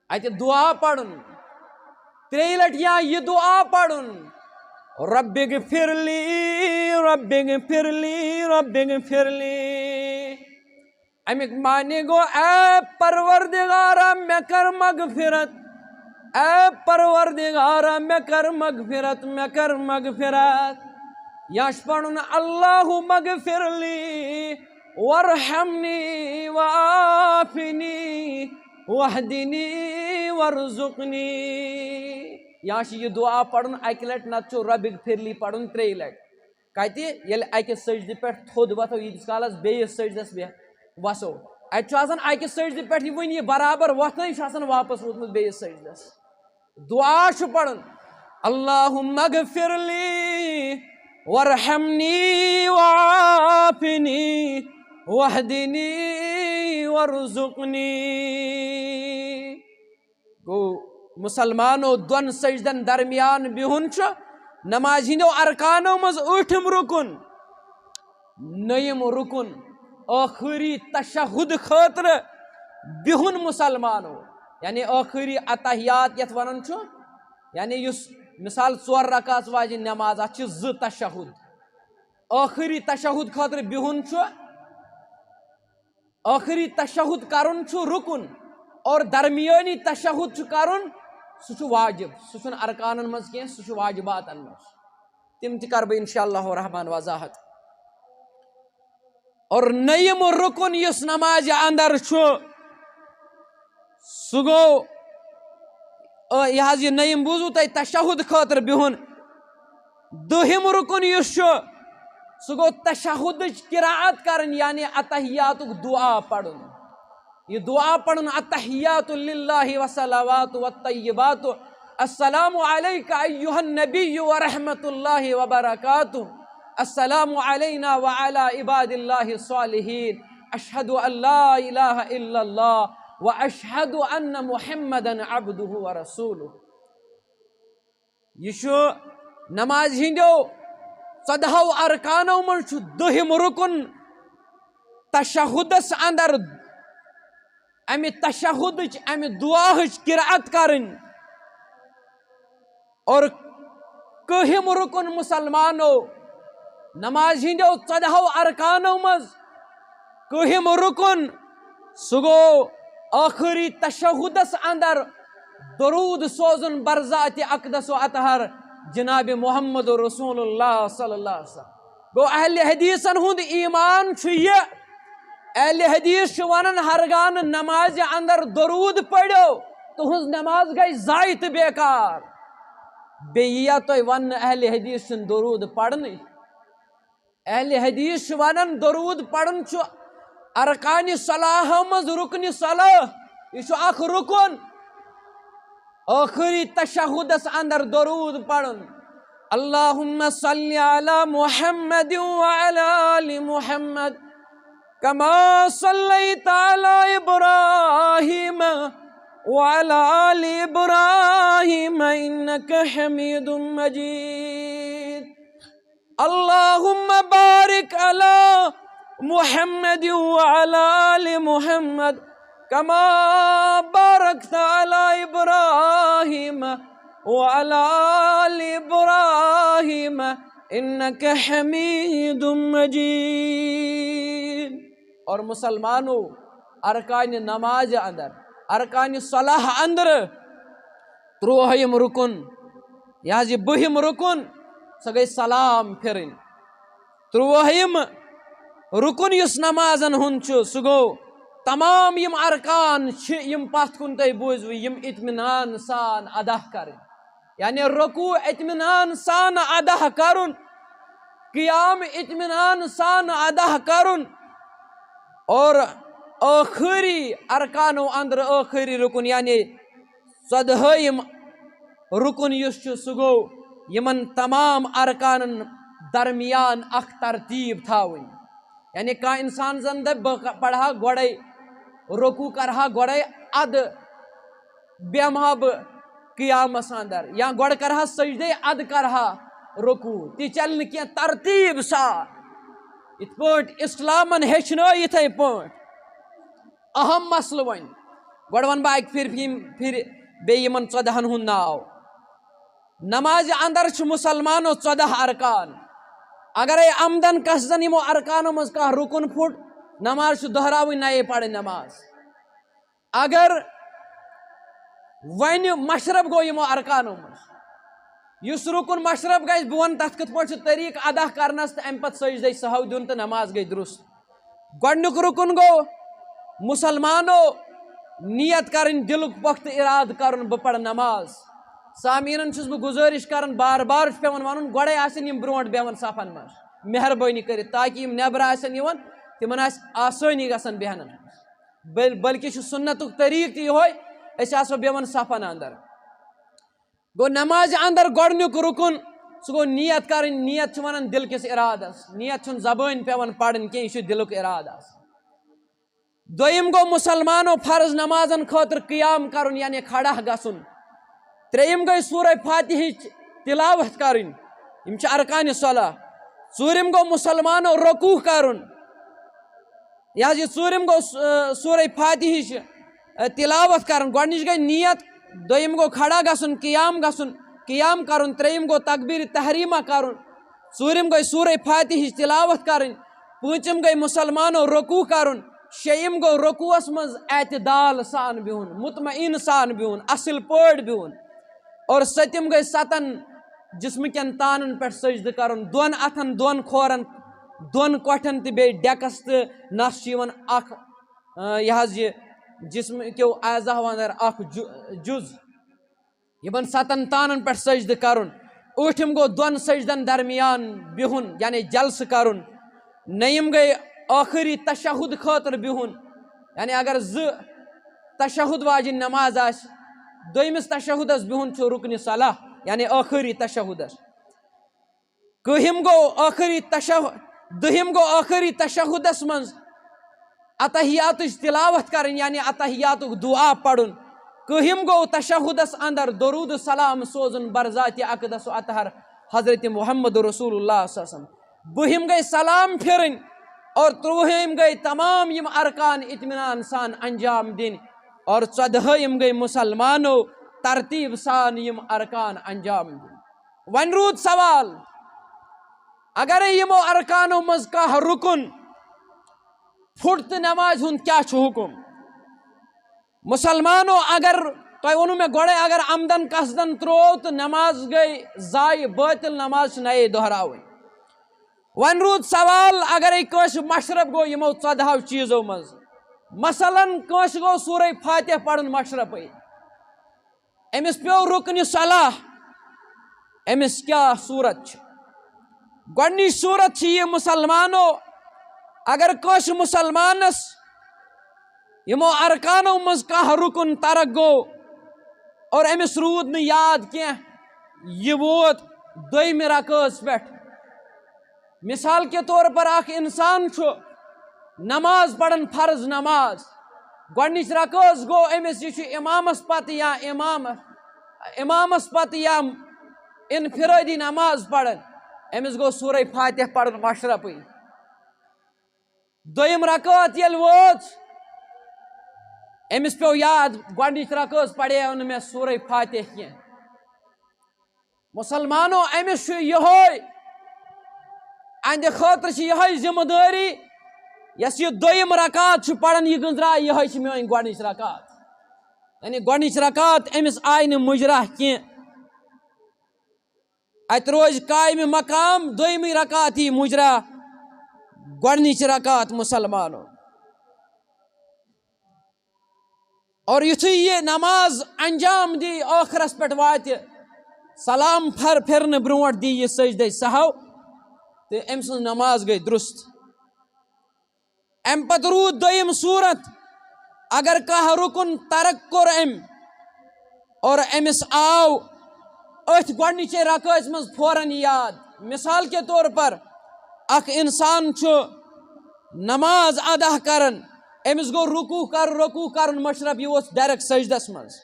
اتہِ دعا پرُن، ترٛیٚیہِ لٹہِ یا یہِ دعا پرُن، رب اغفر لی، رب اغفر لی، رب اغفر لی۔ امیُک معنی گوٚو، اے پروردگارا، مےٚ کر مغفرت، اے پروردگارا، مےٚ کر مغفرت، مےٚ کر مغفرت۔ یا چھُ پرُن، اللہم اغفر لی، وارحمنی، وعافنی، واہدنی، وارزقنی۔ یا چھُ یہِ دعا پرُن اکہِ لٹہِ، نتہٕ چھُ رب اغفر لی پرُن ترٛیٚیہِ لٹہِ۔ کتہِ؟ ییٚلہِ اکہِ سجدٕ پٮ۪ٹھ تھوٚد وۄتھو، ییٖتِس کالس بیٚیِس سجدس پٮ۪ٹھ وسو۔ اتہِ چھُ آسان اکہِ سجدٕ پٮ۪ٹھ یہِ وُنہِ یہِ برابر وۄتھنَے، چھُ آسان واپس ووتمُت بیٚیِس سجدس۔ دعا چھُ پرُن، اللہم اغفر لی، وارحمنی، وعافنی، واہدنی، وارزقنی۔ گوٚو، مسلمانو دۄن سجدن درمیان بِہُن چھُ نمازِ ہٕنٛدیو ارکانو منٛز ٲٹھِم رُکُن۔ نٔیِم رُکُن، ٲخری تشہد خٲطرٕ بِہُن مسلمانو، یعنی ٲخری اتحیات یتھ ونان چھُ، یعنی یُس مثال ژور رکعت واجیٚنۍ نماز، اتھ چھِ زٕ تشہد۔ ٲخری تشہد خٲطرٕ بِہُن چھُ، ٲخری تشہد کرُن چھُ رُکُن، اور درمیٲنی تشہد چھُ کرُن، سُہ چھُ واجب، سُہ چھُنہٕ ارکانن منٛز کینٛہہ، سُہ چھُ واجباتن منٛز۔ تِم تہِ کرٕ بہٕ انشاءاللہ الرحمن وضاحت۔ اور نٔیِم رُکُن یُس نمازِ اندر چھُ، سُہ گوٚو، آ، یہِ حظ یہِ نٔیِم بوٗزوٕ تۄہہِ تشہد خٲطرٕ بِہُن۔ دوٚیِم رُکُن یُس چھُ، سُہ گوٚو تشہُدٕچ قرات کرٕنۍ، یعنی اتحیاتُک دعا پرُن۔ یہِ دعا پرُن، التحیات للہ والصلوات والطیبات، السلام علیک ایھا النبی ورحمۃ اللہ وبرکاتہ، السلام علینا وعلی عباد اللہ الصالحین، اشہد ان لا الہ الا اللہ واشہد ان محمدا عبدہ ورسولہ۔ یہِ چھُ نمازِ ہٕنٛدیو ژۄدہو ارکانو منٛز چھُ دوٚیِم رُکُن تشہُدس اندر امہِ تشہُدٕچ، امہِ دعاہٕچ قرات کرٕنۍ۔ اور کٔہِم رُکُن مسلمانو، نمازِ ہٕنٛدیو ژۄدہو ارکانو منٛز کٔہِم رُکُن، سُہ گوٚو ٲخری تشہُدس اندر درود سوزُن برذات اقدس و اطہر جناب محمد رسول اللہ صلی اللہ علیہ وسلم۔ گوٚو اہل حدیثن ہُنٛد ایمان چھُ یہِ، اہل حدیث چھُ ونان ہرگاہ نہٕ نمازِ اندر درود پٔرِو، تُہنٛز نماز گٔے ضایع تہٕ بیکار۔ بیٚیہِ یِیا تۄہہِ وننہٕ اہل حدیث چھُنہٕ درود پرنٕے۔ اہل حدیث چھِ ونان، درود پرُن چھُ ارکانِ صلاح منٛز رُکنِ صلاح، یہِ چھُ اکھ رُکُن۔ ٲخری تشہُدس اندر درود پرُن، اللہم صل علی محمد وعلی آل محمد کما صلیت علی ابراہیم وعلی آل ابراہیم انک حمید مجید۔ اللہم بارک علی محمد وعلی آل محمد کما بارکت علی ابراہیم وعلی آل ابراہیم انک حمید مجید۔ اور مسلمانو، ارکانِ نمازِ اندر، ارکانِ صلاح اندر ترٛوہِم رُکُن، یہِ حظ یہِ بٔہِم رُکُن، سۄ گٔے سلام پھِرٕنۍ۔ ترٛوہِم رُکُن یُس نمازن ہُنٛد چھُ، سُہ گوٚو تمام یِم ارکان چھِ، یِم پتھ کُن تۄہہِ بوٗزوٕ، یِم اطمینان سان ادا کرٕنۍ۔ یعنی رکوع اطمینان سان ادا کرُن، قیام اطمینان سان ادا کرُن، اور ٲخری ارکانو اندر ٲخری رُکُن، یعنی ژۄدہٲیِم رُکُن یُس چھُ، سُہ گوٚو یِمن تمام ارکانن درمیان اکھ ترتیب تھاوٕنۍ۔ یعنی کانٛہہ انسان زن دپہِ، بہٕ ک-، پرہا گۄڈے رکوع، کرہا گۄڈے ادٕ بیہمہٕ ہا بہٕ قیامس اندر، یا گۄڈٕ کرٕ ہا سجدے، ادٕ کرٕ ہا رکوع، تہِ چلہِ نہٕ کینٛہہ۔ ترتیٖب سان، یِتھ پٲٹھۍ اسلامن ہیٚچھنٲو، یِتھے پٲٹھۍ۔ اہم مسلہٕ وۄنۍ، گۄڈٕ ونہٕ بہٕ اکہِ پھِرِ، یِم پھِرِ بیٚیہِ یِمن ژۄدہن ہُنٛد ناو۔ نمازِ اندر چھِ مسلمانو ژۄدہ ارکان۔ اگرے عمدن قصدن یِمو ارکانو منٛز کانٛہہ رُکُن پھُٹ، نماز چھِ دۄہراوٕنۍ، نَیے پرٕنۍ نماز۔ اگر وۄنۍ مشرب گوٚو یِمو ارکانو منٛز، یُس رُکُن مشرب گژھِ، بہٕ وَنہٕ تَتھ کِتھ پٲٹھۍ چھُ طریٖقہٕ ادا کرنس تہٕ اَمہِ پتہٕ سجدے سہو دیُن تہٕ نماز گٔے درست۔ گۄڈٕنیُک رُکُن گوٚو مُسلمانو نیت کرٕنۍ، دِلُک پۄختہٕ ارادٕ کرُن، بہٕ پرٕ نماز۔ سامعیٖنن چھُس بہٕ گُزٲرِش کران، بار بار چھُ پٮ۪وان وَنُن، گۄڈَے آسن یِم برونٛٹھ بیٚہوان صفن منٛز، مہربٲنی کٔرِتھ، تاکہِ یِم نٮ۪برٕ آسن یِوان، تِمن آسہِ آسٲنی گژھان بیٚہنس منٛز۔ بل-، بلکہِ چھُ سُنتُک طریٖقہٕ تہِ یِہوے، أسۍ آسو بیٚہوان صفن اندر۔ گوٚو نمازِ اندر گۄڈٕنیُک رُکُن، سُہ گوٚو نیت کرٕنۍ۔ نیت چھِ ونان دِل کِس ارادس، نیت چھُنہٕ زبٲنۍ پٮ۪وان پرٕنۍ کینٛہہ، یہِ چھُ دِلُک ارادٕ آسان۔ دوٚیِم گوٚو مُسلمانو فرض نمازن خٲطرٕ قیام کرُن، یعنی کھڑا گژھُن۔ ترٛیٚیِم گٔے سورہ فاتحٕچ تلاوت کرٕنۍ، یِم چھِ ارکانِ صلاح۔ ژوٗرِم گوٚو مُسلمانو رکوع کرُن، یہِ حظ یہِ ژوٗرِم گوٚو س-، سورہ فاتحٕچ، ا، تلاوت کرُن۔ گۄڈٕنِچ گٔے نیت، دوٚیِم گوٚو کھڑا گژھُن، قیام گژھُن، قیام کرُن، ترٛیٚیِم گوٚو تکبیر تحریمہ کرُن، ژوٗرِم گٔے سورہ فاتحٕچ تلاوت کرٕنۍ، پوٗنٛژِم گٔے مُسلمانو رکوع کرُن، شیٚیِم گوٚو رکوعس منٛز اعتدال سان بِہُن، مطمئن سان بِہُن، اصل پٲٹھۍ بِہُن۔ اور سٔتِم گٔے ستن جسمہٕ کٮ۪ن تانن پٮ۪ٹھ سجدٕ کرُن، دۄن اتھن، دۄن کھورن، دۄن کۄٹھٮ۪ن تہٕ بیٚیہِ ڈیکس تہٕ نس چھُ یِوان اکھ، آ، یہِ حظ یہِ جسمہٕ کیو اعضاہو اندر اکھ جُ-، جُز۔ یِمن ستن تانن پٮ۪ٹھ سجدٕ کرُن۔ ٲٹھِم گوٚو دۄن سجدن درمیان بِہُن، یعنی جلسہٕ کرُن۔ نٔیِم گٔے ٲخری تشہد خٲطرٕ بِہُن، یعنی اگر زٕ تشہد واجِنۍ نماز آسہِ، دوٚیمِس تشہدس بِہُن چھُ رُکنِ صلاح، یعنی ٲخری تشہدس۔ کٔہِم گوٚو ٲخری تشہد، دٔہِم گوٚو ٲخری تشہدس منٛز اتحیاتٕچ تلاوت کرٕنۍ، یعنی اتحیاتُک دعا پرُن۔ کٔہِم گوٚو تشہدس اندر درود و سلام سوزُن برذاتِ اقدس و اطہر حضرت محمد رسول اللہ صلی اللہ علیہ وسلم۔ بٔہِم گٔے سلام پھِرٕنۍ اور ترٛوہِم گٔے تمام یِم ارکان اطمینان سان انجام دِنۍ اور ژۄدہٲیِم گٔے مسلمانو ترتیب سان یِم ارکان انجام دِنۍ۔ وۄنۍ روٗد سوال، اگرے یِمو ارکانو منٛز کانٛہہ رُکُن پھُٹ تہٕ نمازِ ہُنٛد کیٛاہ چھُ حُکُم؟ مسلمانو، اگر تۄہہِ ووٚنوُ مےٚ گۄڈَے، اگر عمدن قصدن ترٛوو تہٕ نماز گٔے ضایع، بٲطِل، نماز چھِ نَیے دۄہراوٕنۍ۔ وۄنۍ روٗد سوال، اگرے کٲنٛسہِ مشرب گوٚو یِمو ژۄدہو چیٖزو منٛز، مثلاً کٲنٛسہِ گوٚو سورہ فاتح پرُن مشربٕے، أمِس پیوٚو رُکنِ صلاح، أمِس کیٛاہ صوٗرت چھِ؟ گۄڈٕنِچ صوٗرت چھِ یہِ، مسلمانو، اگر کٲنٛسہِ مسلمانس یِمو ارکانو منٛز کانٛہہ رُکُن ترک گوٚو اور أمِس روٗد نہٕ یاد کینٛہہ، یہِ ووت دوٚیمہِ رکٲژ پٮ۪ٹھ۔ مثال کے طور پر اکھ انسان چھُ نماز پران، فرض نماز، گۄڈٕنِچ رکٲژ گوٚو أمِس، یہِ چھُ امامس پتہٕ یا امام، امامس پتہٕ یا انفرٲدی نماز پران، أمِس گوٚو سورہ فاتح پرُن مشرفٕے۔ دوٚیِم رکٲژ ییٚلہِ وٲژ، أمِس پیوٚو یاد، گۄڈٕنِچ رکٲژ پرے نہٕ مےٚ سورہ فاتح کینٛہہ۔ مسلمانو، أمِس چھُ یِہوٚے، أہنٛدِ خٲطرٕ چھِ یِہوٚے ذمہٕ دٲری، یۄس یہِ دوٚیِم رکعت چھُ پران، یہِ گٔنٛزراے، یِہوٚے چھِ میٲنۍ گۄڈٕنِچ رکعت۔ یعنی گۄڈٕنِچ رکعت أمِس آیہِ نہٕ مُجرا کینٛہہ۔ اَتہِ روزِ قائمِ مقام، دوٚیِمٕے رکعت یی مُجرا گۄڈٕنِچ رکعت مسلمانو۔ اور یُتھُے یہِ نماز انجام دی، ٲخرس پٮ۪ٹھ واتہِ، سلام پھر-، پھِرنہٕ برونٛٹھ دی یہِ سجدے سہو، تہٕ أمۍ سٕنٛز نماز گٔے درست۔ اَمہِ پتہٕ روٗد دوٚیِم صوٗرت، اگر کانٛہہ رُکُن ترک کوٚر أمۍ، اور أمِس آو أتھۍ گۄڈٕنِچے رکٲژ منٛز فوراً یاد۔ مثال کے طور پر، اکھ انسان چھُ نماز ادا کران، أمِس گوٚو رکوع کر-، رکوع کرُن مشرف، یہِ ووٚتھ direct سجدس منٛز۔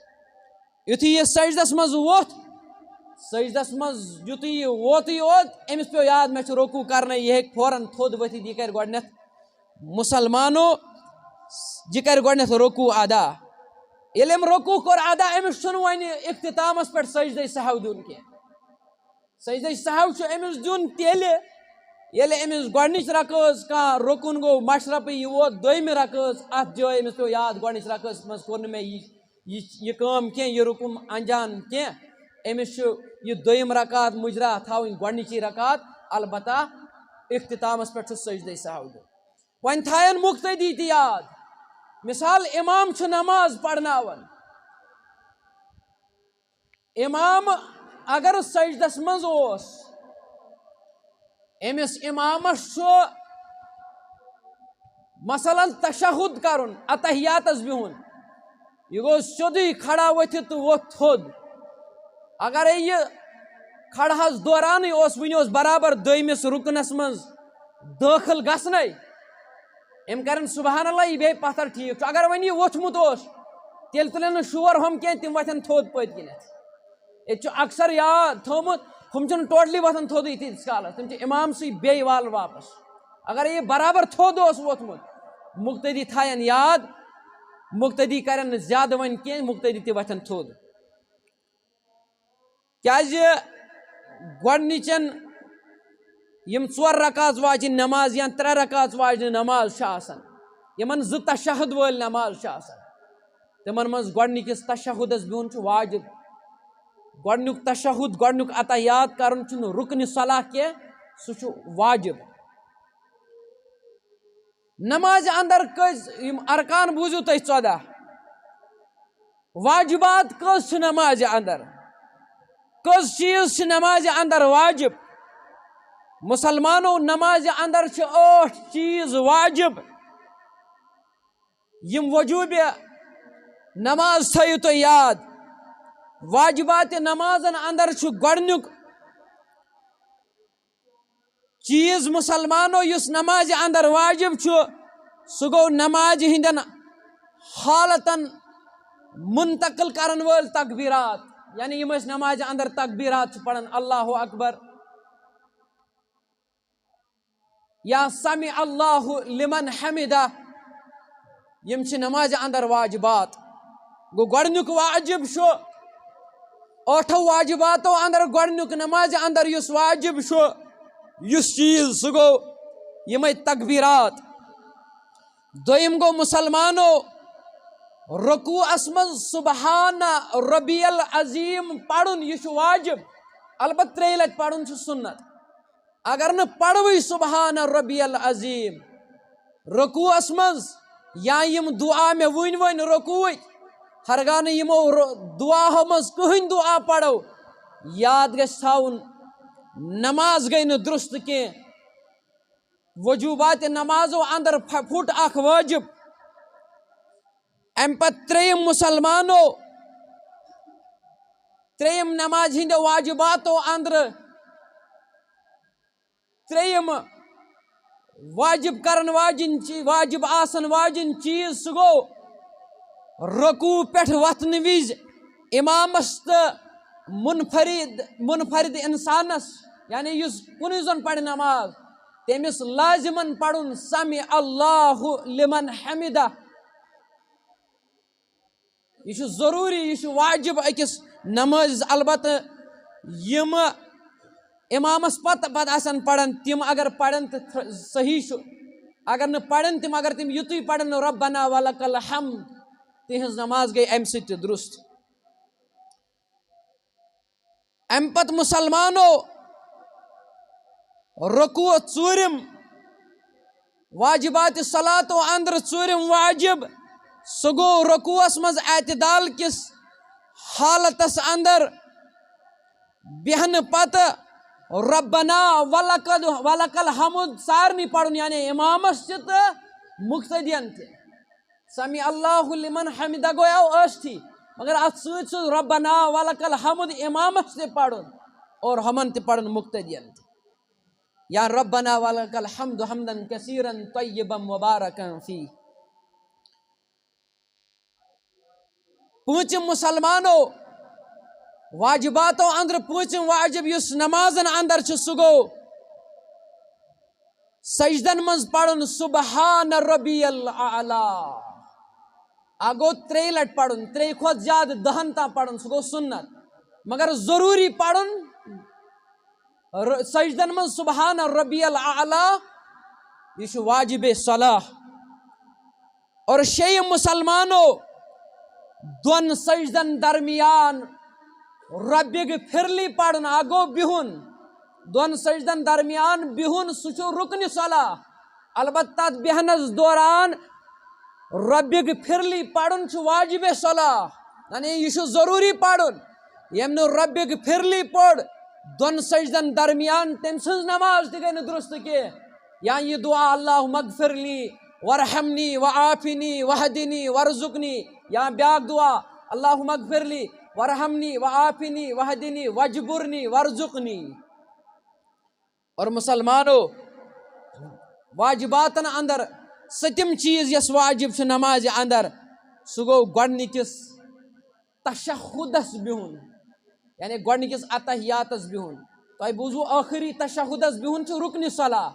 یُتھُے یہِ سجدس منٛز ووٚتھ، سجدس منٛز یُتھُے یہِ ووتُے یوت، أمِس پیوٚو یاد، مےٚ چھُ رکوع کرنَے، یہِ ہیٚکہِ فوراً تھوٚد ؤتھِتھ، یہِ کرِ گۄڈٕنٮ۪تھ مسلمانو، یہِ کرِ گۄڈٕنٮ۪تھ رکوع ادا۔ ییٚلہِ أمۍ رکوع کوٚر ادا، أمِس چھُنہٕ وۄنۍ اختتامس پٮ۪ٹھ سجدے سہو دیُن کینٛہہ۔ سجدے سہو چھُ أمِس دیُن تیٚلہِ، ییٚلہِ أمِس گۄڈٕنِچ رکٲژ کانٛہہ رُکُن گوٚو مشرفٕے، یہِ ووت دوٚیمہِ رکٲژ، اتھ جایہِ أمِس پیوٚو یاد، گۄڈٕنِچ رکٲژ منٛز کوٚر نہٕ مےٚ یہِ، یہِ، یہِ کٲم کینٛہہ، یہِ رُکُن انجام کینٛہہ۔ أمِس چھُ یہِ دوٚیِم رکعت مُجرا تھاوٕنۍ گۄڈٕنِچی رکعت، البتہ اختتامس پٮ۪ٹھ چھُ سجدے سہو دیُن۔ وۄنۍ تھاین مقتدی تہِ یاد۔ مثال، امام چھُ نماز پرناوان۔ امام اگر سجدس منٛز اوس، أمِس امامس چھُ مثلاً تشہد کرُن، اتحیاتس بِہُن۔ یہِ گوٚو سیوٚدُے کھڑا ؤتھِتھ تہٕ ووٚتھ تھوٚد۔ اگرے یہِ کھڑہس دورانٕے اوس، وُنہِ اوس برابر دوٚیمِس رُکنس منٛز دٲخل گژھنَے، أمۍ کرن سبحان اللہ، یہِ بیٚہہِ پتھر، ٹھیٖک چھُ۔ اگر وۄنۍ یہِ ووٚتھمُت اوس، تیٚلہِ تُلن نہٕ شور ہُم کینٛہہ، تِم وۄتھن تھوٚد پٔتۍ کِنٮ۪تھ۔ ییٚتہِ چھُ اکثر یاد تھوٚومُت، ہُم چھِنہٕ totally وۄتھان تھوٚدُے تیٖتِس کالس، تِم چھِ امام سٕے بیٚیہِ والان واپس۔ اگر یہِ برابر تھوٚد اوس ووٚتھمُت، مقتدی تھاین یاد، مقتدی کرن نہٕ زیادٕ وۄنۍ کینٛہہ، مقتدی تہِ وۄتھن تھوٚد۔ کیازِ گۄڈنِچن یِم ژور رکعت واجِنۍ نماز یا ترٛےٚ رکعت واجِنۍ نماز چھِ آسان، یِمن زٕ تشہد وٲلۍ نماز چھِ آسان، تِمن منٛز گۄڈنِکِس تشہدس بِہُن چھُ واجب۔ گۄڈنیُک تشہد، گۄڈنیُک اتحیات کرُن چھُنہٕ رُکنِ صلاح کینٛہہ، سُہ چھُ واجب۔ نمازِ اندر کٔژ یِم ارکان بوٗزِو تُہۍ، ژۄدہ۔ واجبات کٔژ چھِ نمازِ اندر؟ کٔژ چیٖز چھِ نمازِ اندر واجب؟ مسلمانو، نمازِ اندر چھِ ٲٹھ چیٖز واجب۔ یِم وجوٗبِ نماز تھٲیِو تُہۍ یاد۔ واجباتِ نمازن اندر چھُ گۄڈٕنیُک چیٖز، مسلمانو، یُس نمازِ اندر واجب چھُ، سُہ گوٚو نمازِ ہٕنٛدٮ۪ن حالتن منتقل کرن وٲلۍ تکبیرات، یعنی یِم أسۍ نمازِ اندر تکبیرات چھِ پران، اللہ اکبر یا سمع اللہ لمن حمدہ، یِم چھِ نمازِ اندر واجبات۔ گوٚو، گۄڈٕنیُک واجب چھُ، ٲٹھو واجباتو اندر گۄڈٕنیُک نمازِ اندر یُس واجب چھُ، یُس چیٖز، سُہ گوٚو یِمے تکبیرات۔ دوٚیِم گوٚو، مسلمانو، رکوعس منٛز سبحان ربی العظیم پرُن، یہِ چھُ واجب۔ البتہٕ ترٛیٚیہِ لٹہِ پرُن چھُ سُنت۔ اگر نہٕ پروٕے سبحان ربی العظیم رکوعس منٛز، یا یِم دعا مےٚ وٕنۍ وٕنۍ رکوعٕکۍ، ہرگاہ نہٕ یِمو ر-، دعاہو منٛز کٕہٕنۍ دعا پرو، یاد گژھِ تھاوُن، نماز گٔے نہٕ درست کینٛہہ۔ وجوٗباتِ نمازو اندر پھ-، پھُٹ اکھ واجب۔ امہِ پتہٕ ترٛیٚیِم، مسلمانو، ترٛیٚیِم نمازِ ہٕنٛدیو واجباتو اندرٕ ترٛیٚیِم واجب کرن واجِنۍ چی-، واجب آسن واجِنۍ چیٖز، سُہ گوٚو رکوع پٮ۪ٹھ وۄتھنہٕ وِزِ امامس تہٕ منفرد، منفرد انسانس، یعنی یُس کُنُے زوٚن پرِ نماز، تٔمِس لازمن پرُن سمع اللہ لمن حمدہ۔ یہِ چھُ ضروٗری، یہِ چھُ واجب أکِس نمٲزِس۔ البتہٕ یِم امامس پتہٕ پتہٕ آسن پران، تِم اگر پرن تہٕ تھ-، صحیح چھُ، اگر نہٕ پرن تِم، اگر تِم یُتُے پرن، ربنا ولک الحمد، تِہنٛز نماز گٔے امہِ سۭتۍ تہِ درست۔ امہِ پتہٕ مسلمانو، رکوع ژوٗرِم، واجباتِ صلاتو اندر ژوٗرِم واجب، سُہ گوٚو رکوعس منٛز اعتدال کِس حالتس اندر بیہنہٕ پتہٕ ربنا ولک، ولک الحمد سارنٕے پرُن، یعنی امامس تہِ تہٕ مقتدین تہِ۔ سمع اللہ لمن حمدہ گوٚو ٲستھٕے، مگر اتھ سۭتۍ سۭتۍ ربنا ولک الحمد امامس تہِ پرُن اور ہُمن تہِ پرُن مقتدین تہِ۔ یا ربنا ولک الحمد حمدا کثیرا طیبا مبارکا فیہ۔ پوٗنٛژِم مسلمانو، واجباتو اندر پوٗنٛژِم واجب یُس نمازن اندر چھُ، سُہ گوٚو سجدن منٛز پرُن سبحان ربی الاعلیٰ۔ اکھ گوٚو ترٛیٚیہِ لٹہِ پرُن، ترٛیٚیہِ کھۄتہٕ زیادٕ دہن تام پرُن، سُہ گوٚو سُنت، مگر ضروٗری پرُن ر-، سجدن منٛز سبحان ربی الاعلیٰ، یہِ چھُ واجب صلاح۔ اور شیٚیِم مسلمانو، دۄن سجدن درمیان ربِ غفرلی پرُن، اکھ گوٚو بِہُن، دۄن سجدن درمیان بِہُن، سُہ چھُ رُکنِ صلاح۔ البتہ تتھ بیہنس دوران ربِ غفرلی پرُن چھُ واجب صلاح، یعنی یہِ چھُ ضروٗری پرُن۔ ییٚمۍ نہٕ ربِ غفرلی پوٚر دۄن سجدن درمیان، تٔمۍ سٕنٛز نماز تہِ گٔے نہٕ درست کینٛہہ۔ یا یہِ دعا، اللہم اغفر لی ورحمنی وعافنی وہدنی ورزقنی، یا بیاکھ دعا، اللہم اغفر لی ورحمنی وعافنی وہدنی وجبرنی ورزقنی۔ اور مسلمانو، واجباتن اندر سٔتِم چیٖز یۄس واجب چھُ نمازِ اندر، سُہ گوٚو گۄڈٕنِکِس تشہدس بِہُن، یعنی گۄڈٕنِکِس اتحیاتس بِہُن۔ تۄہہِ بوٗزوٕ، ٲخری تشہدس بِہُن چھُ رُکنِ صلاح،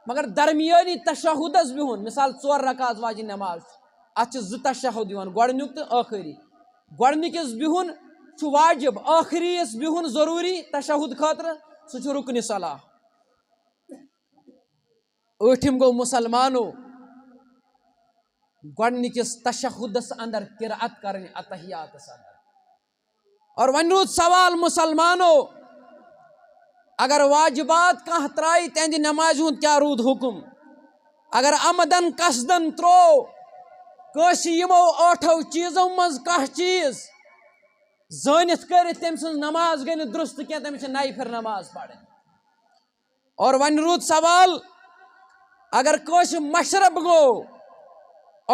مگر درمیٲنی تشہدس بِہُن، مثال، ژور رکعت واجِنۍ نماز چھِ، اتھ چھِ زٕ تشہد یِوان، گۄڈٕنیُک تہٕ ٲخری۔ گۄڈٕنِکِس بِہُن چھُ واجب، ٲخری یس بِہُن ضروٗری تشہد خٲطرٕ، سُہ چھُ رُکنِ صلاح۔ ٲٹھِم گوٚو مسلمانو، گۄڈٕنِکِس تشہدس اندر قرأت کرٕنۍ اتحیاتس اندر۔ اور وۄنۍ روٗد سوال مسلمانو، اگر واجبات کانٛہہ ترٛایہِ، تِہنٛدِ نمازِ ہُنٛد کیٛاہ روٗد حُکم؟ اگر عمدن قصدن ترٛوو کٲنٛسہِ یِمو ٲٹھو چیٖزو منٛز کانٛہہ چیٖز، زٲنِتھ کٔرِتھ تٔمۍ سٕنٛز نماز گٔے نہٕ درست کینٛہہ، تٔمِس چھِ نَیہِ پھِرِ نماز پرٕنۍ۔ اور وۄنۍ روٗد سوال، اگر کٲنٛسہِ مشرب گوٚو،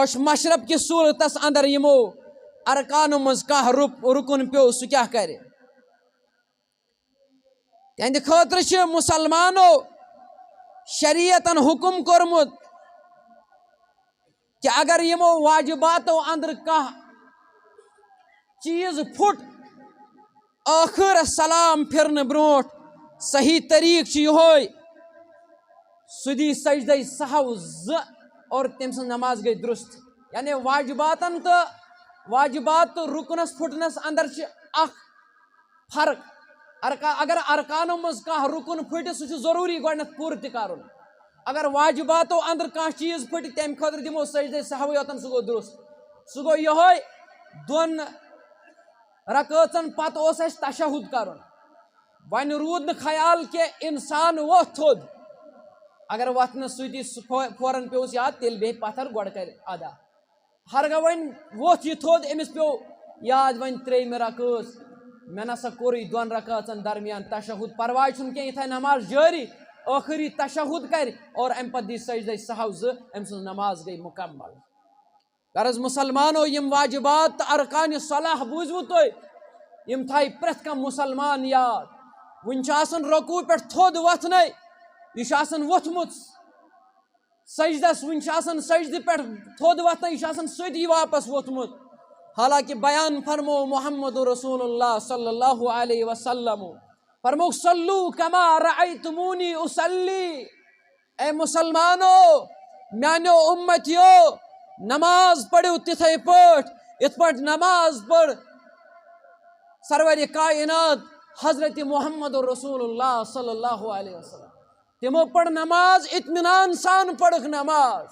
أچھ مشرب کِس صوٗرتس اندر یِمو ارکانو منٛز کانٛہہ رُک-، رُکُن پیوٚو، سُہ کیٛاہ کرِ؟ تِہنٛدِ خٲطرٕ چھِ مُسلمانو شریعتن حُکم کوٚرمُت کہِ اگر یِمو واجباتو اندر کانٛہہ چیٖز پھُٹ، ٲخر سلام پھِرنہٕ برونٛٹھ صحیح طریٖقہٕ چھُ یِہوے، سُہ دی سجدے سہو زٕ اور تٔمۍ سٕنٛز نماز گٔے درست۔ یعنی واجباتن تہٕ واجبات تہٕ رُکنس پھُٹنس اندر چھِ اکھ فرق۔ ارکا-، اگر ارکانو منٛز کانٛہہ رُکُن پھٕٹہِ، سُہ چھُ ضروٗری گۄڈٕنٮ۪تھ پوٗرٕ تہِ کرُن۔ اگر واجباتو اندر کانٛہہ چیٖز پھٕٹہِ، تَمہِ خٲطرٕ دِمو سجدے سہوٕے یوتن، سُہ گوٚو درست۔ سُہ گوٚو یِہوے، دۄن رکٲژن پتہٕ اوس اَسہِ تشہد کرُن۔ وۄنۍ روٗد نہٕ خیال کینٛہہ، انسان ووٚتھ تھوٚد۔ اگر وۄتھنہٕ سۭتی سُہ فو-، فوراً پیوٚوُس یاد، تیٚلہِ بیٚہہِ پتھر، گۄڈٕ کرِ ادا۔ ہرگاہ وۄنۍ ووٚتھ یہِ تھوٚد، أمِس پیوٚو یاد، وۄنۍ ترٛیٚیِمہِ رکٲژ، مےٚ نسا کوٚرُے دۄن رکٲژن درمیان تشہد۔ پرواے چھُنہٕ کینٛہہ، یہِ تھایہِ نماز جٲری، ٲخری تشہد کرِ اور امہِ پتہٕ دی سجدے سہو زٕ، أمۍ سٕنٛز نماز گٔے مکمل۔ غرض مسلمانو، یِم واجبات تہٕ ارکان صلاح بوٗزوٕ تُہۍ، یِم تھایہِ پرٛٮ۪تھ کانٛہہ مسلمان یاد۔ وُنہِ چھُ آسان رکوع پٮ۪ٹھ تھوٚد وۄتھنَے، یہِ چھُ آسان ووٚتھمُت سجدس، وُنہِ چھُ آسان سجدٕ پٮ۪ٹھ تھوٚد وۄتھنَے، یہِ چھُ آسان سیوٚدُے واپس ووٚتھمُت۔ حالانکہ بیان فرمو محمد رسول اللہ صلی اللہ علیہ وسلم، فرموو، "صلوا کما رأیتمونی اصلی"۔ اے مسلمانو، میانیو امتیو، نماز پٔرِو تِتھے پٲٹھۍ یِتھ پٲٹھۍ نماز پٔر سرور کائنات حضرت محمد رسول اللہ صلی اللہ علیہ وسلم۔ تِمو پٔر نماز، اطمینان سان پٔرٕکھ نماز۔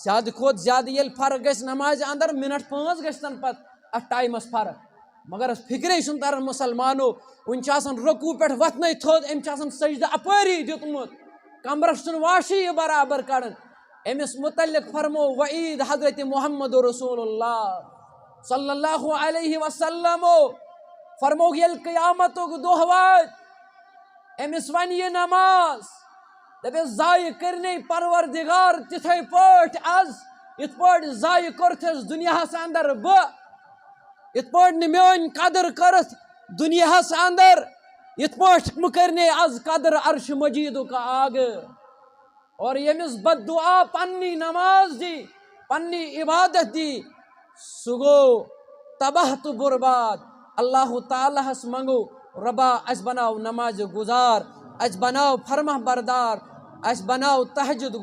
زیادٕ کھۄتہٕ زیادٕ ییٚلہِ فرق گژھِ نمازِ اندر، منٹ پانٛژھ گژھِ تَنہٕ پتہٕ اَتھ ٹایمَس فرق۔ مگر فکرے چھُنہٕ تران مسلمانو، وُنہِ چھُ آسان رکوع پٮ۪ٹھ وۄتھنَے تھوٚد، أمۍ چھُ آسان سجدٕ اپٲری دیُتمُت، کمرس چھُنہٕ واشی یہِ برابر کڑان۔ أمِس متعلق فرمو وعید حضرت محمد رسول اللہ صلی اللہ علیہ وسلمو، فرمو ییٚلہِ قیامتُک دۄہ واتہِ، أمِس وَنہِ یہِ نماز، دَپٮ۪س، "ضایع کٔرۍ نے پروردگار تِتھے پٲٹھۍ از، یِتھ پٲٹھۍ ضایع کوٚرتھس دُنیاہس اندر بہٕ، یِتھ پٲٹھۍ نہٕ میٲنۍ قدر کٔرٕتھ دُنیاہس اندر، یِتھ پٲٹھۍ مہٕ کٔرۍ نے از قدر عرش مجیدُک آگہٕ۔" اور ییٚمِس بد دعا پننی نماز دی، پننی عبادت دی، سُہ گوٚو تباہ تہٕ برباد۔ اللہ تعالیٰ ہس منگو، "رۄبا، اسہِ بناو نماز گزار، اسہِ بناو فرمہ بردار، اسہِ بناو تہجد گزار۔"